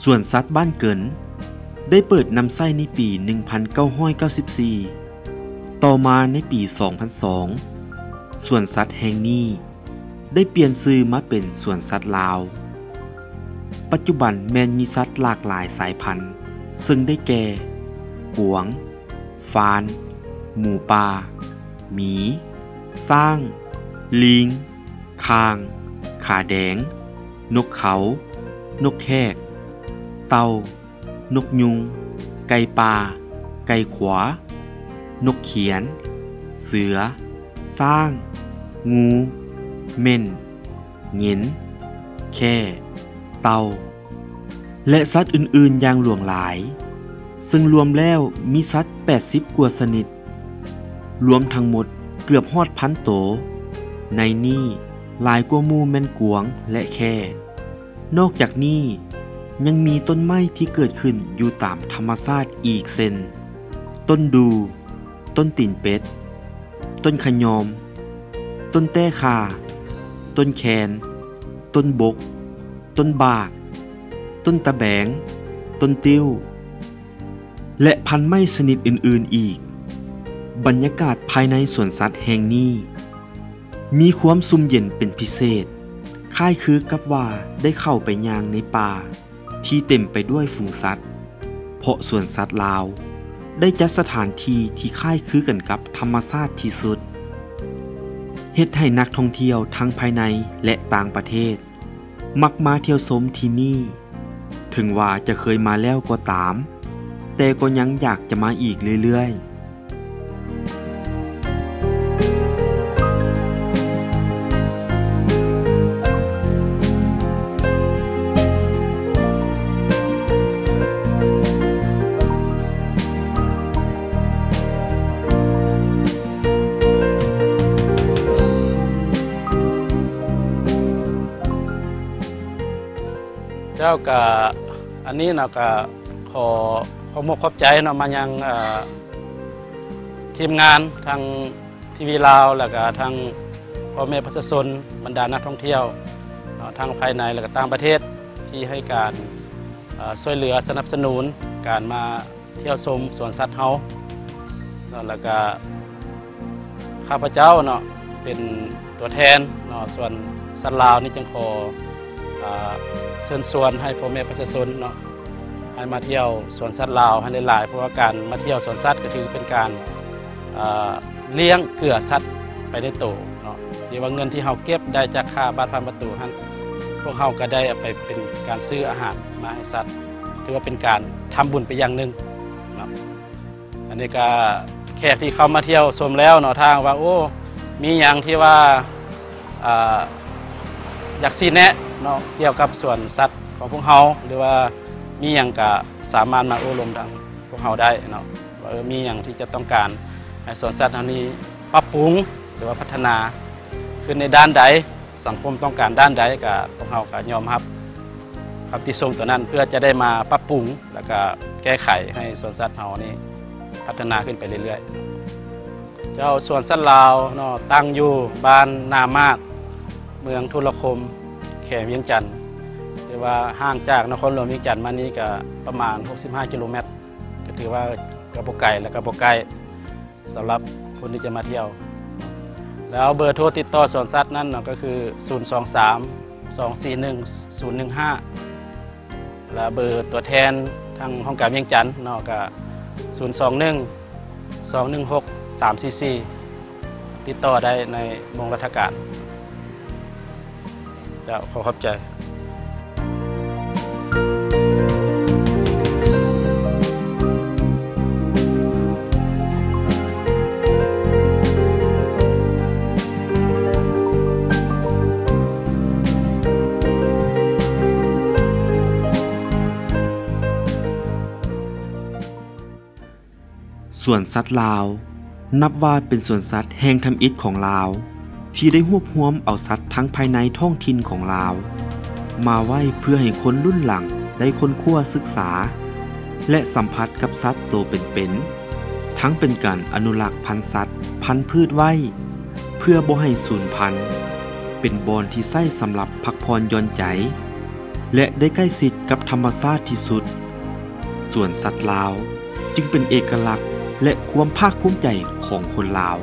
ສວນສັດບ້ານເກີນ ໄດ້ເປີດນຳໃຊ້ໃນປີໜຶ່ງພັນເກົ້າຮ້ອຍເກົ້າສິບສີ່. ຕໍ່ມາໃນປີສອງພັນສອງ ສວນສັດແຫ່ງນີ້ໄດ້ປ່ຽນຊື່ມາເປັນສວນສັດລາວ. ປັດຈຸບັນແມ່ນມີສັດຫຼາກຫຼາຍສາຍພັນ ເຊິ່ງໄດ້ແກ່ ກວາງ, ຟານ, ໝູປ່າ, ໝີ, ຊ້າງ, ລີງ, ຂ້າງ, ຂາແດງ, ນົກເຂົາ, ນົກແຂກ, ເຕົ່າ, ນົກຍຸງ, ໄກ່ປ່າ, ໄກ່ຂວາ, ນົກຂຽນ, ເສືອ, ຊ້າງ, ງູ, ເໝັ້ນ, ເຫງັນ, ແຂ້, ເຕົ່າ ແລະ ສັດອື່ນໆຢ່າງຫຼວງຫຼາຍ, ເຊິ່ງລວມແລ້ວມີສັດແປດສິບກວ່າຊະນິດ, ລວມທັງໝົດເກືອບຮອດພັນໂຕ. ໃນນີ້ຫຼາຍກວ່າໝູ່ແມ່ນກວາງ ແລະ ແຂ້. ນອກຈາກນີ້ຍັງມີຕົ້ນໄມ້ທີ່ເກີດຂຶ້ນຢູ່ຕາມທຳມະຊາດອີກເຊັ່ນ ຕົ້ນດູ່, ຕົ້ນຕີນເປັດ, ຕົ້ນຂະຍອມ, ຕົ້ນແຕ້ຂ່າ, ຕົ້ນແຄນ, ຕົ້ນບົກ, ຕົ້ນບາກ, ຕົ້ນຕະແບງ, ຕົ້ນຕິ້ວ ແລະ ພັນໄມ້ຊະນິດອື່ນໆອີກ. ບັນຍາກາດພາຍໃນສວນສັດແຫ່ງນີ້ມີຄວາມຊຸ່ມເຢັນເປັນພິເສດ, ຄ້າຍຄືກັບວ່າໄດ້ເຂົ້າໄປຍ່າງໃນປ່າທີ່ເຕັມໄປດ້ວຍຝູງສັດ, ເພາະສວນສັດລາວໄດ້ຈັດສະຖານທີ່ທີ່ຄ້າຍຄືກັນກັບທຳມະຊາດທີ່ສຸດ, ເຮັດໃຫ້ນັກທ່ອງທ່ຽວທັງພາຍໃນ ແລະ ຕ່າງປະເທດ ມັກມາທ່ຽວຊົມທີ່ນີ້, ເຖິງວ່າຈະເຄີຍມາແລ້ວກໍຕາມ, ແຕ່ກໍຍັງຢາກຈະມາອີກເລື້ອຍໆ. ເຈົ້າ ກະອັນນີ້ເນາະ ກະຂໍຂອບອົກຂອບໃຈເນາະ ມາຍັງ ເອີ ທີມງານທາງທີວີລາວ ແລ້ວກະທາງພໍ່ແມ່ປະຊາຊົນ ບັນດານັກທ່ອງທ່ຽວເນາະ ທັງພາຍໃນ ແລ້ວກະຕ່າງປະເທດ ທີ່ໃຫ້ການ ເອີ ຊ່ວຍເຫຼືອສະໜັບສະໜູນການມາ ທ່ຽວຊົມສວນສັດເຮົາເນາະ ແລ້ວກະຂ້າພະເຈົ້າເນາະ ເປັນຕົວແທນເນາະ ສວນສັດລາວນີ້ ຈຶ່ງຂໍ ອາ ເຊີນຊວນໃຫ້ພໍ່ແມ່ປະຊາຊົນເນາະ ໃຫ້ມາທ່ຽວສວນສັດລາວໃຫ້ຫຼາຍໆ ເພາະວ່າການມາທ່ຽວສວນສັດກໍຖືເປັນການ ອາ ລ້ຽງເກືອສັດໄປໃນໂຕເນາະ ທີ່ວ່າເງິນທີ່ເຮົາເກັບໄດ້ຈາກຄ່າບາດຜ່ານປະຕູຫັ້ນ ພວກເຮົາກໍໄດ້ເອົາໄປເປັນການຊື້ອາຫານມາໃຫ້ສັດ ຖືວ່າເປັນການທຳບຸນໄປຢ່າງໜຶ່ງເນາະ. ອັນນີ້ກະແຂກທີ່ເຂົ້າມາທ່ຽວຊົມແລ້ວເນາະ ຖ້າຫາກວ່າ ໂອ້ ມີຫຍັງທີ່ວ່າ ອາ ຢາກຊີ້ແນະເນາະ ກ່ຽວກັບສວນສັດຂອງພວກເຮົາ ຫຼືວ່າມີຫຍັງກະສາມາດມາໂອ້ລົມທາງພວກເຮົາໄດ້ເນາະ ວ່າ ເອີ ມີຫຍັງທີ່ຈະຕ້ອງການໃຫ້ສວນສັດເຮົານີ້ປັບປຸງ ຫຼືວ່າພັດທະນາຂຶ້ນໃນດ້ານໃດ ສັງຄົມຕ້ອງການດ້ານໃດ ກະພວກເຮົາກະຍອມຮັບຄຳຕິຊົມຕົວນັ້ນ ເພື່ອຈະໄດ້ມາປັບປຸງ ແລ້ວກະແກ້ໄຂໃຫ້ສວນສັດເຮົານີ້ພັດທະນາຂຶ້ນໄປເລື້ອຍໆ. ເຈົ້າ ສວນສັດລາວເນາະ ຕັ້ງຢູ່ບ້ານນາມາດ ເມືອງທຸລະຄົມ ແຂວງວຽງຈັນ ຖືວ່າຫ່າງຈາກນະຄອນຫຼວງວຽງຈັນມານີ້ກະປະມານຫົກສິບຫ້າກິໂລແມັດ ກະຖືວ່າກະບໍ່ໄກ ແລະກະບໍ່ໃກ້ ສຳລັບຄົນທີ່ຈະມາທ່ຽວ ແລ້ວເບີໂທຕິດຕໍ່ສວນສັດນັ້ນເນາະ ກໍຄື ສູນສອງສາມ ສອງສີ່ໜຶ່ງ ສູນໜຶ່ງຫ້າ ແລະເບີຕົວແທນທາງຫ້ອງການວຽງຈັນເນາະ ກໍ ສູນສອງໜຶ່ງ ສອງໜຶ່ງຫົກ ສາມສີ່ສີ່ ຕິດຕໍ່ໄດ້ໃນໂມງລັດຖະການ. ເຈົ້າ ຂໍຂອບໃຈ. ສວນສັດລາວ ນັບວ່າເປັນສວນສັດແຫ່ງທຳອິດຂອງລາວ ທີ່ໄດ້ຮວບຮວມເອົາສັດທັງພາຍໃນທ້ອງຖິ່ນຂອງລາວ ມາໄວ້ເພື່ອໃຫ້ຄົນລຸ້ນຫຼັງໄດ້ຄົ້ນຄວ້າສຶກສາ ແລະ ສຳຜັດກັບສັດໂຕເປັນໆ, ທັງເປັນການອະນຸລັກພັນສັດ, ພັນພືດໄວ້ ເພື່ອບໍ່ໃຫ້ສູນພັນ, ເປັນບ່ອນທີ່ໃຊ້ສຳລັບພັກຜ່ອນຢ່ອນໃຈ, ແລະ ໄດ້ໃກ້ຊິດກັບທຳມະຊາດທີ່ສຸດ. ສວນສັດລາວຈຶ່ງເປັນເອກະລັກ ແລະ ຄວາມພາກພູມໃຈຂອງຄົນລາວ.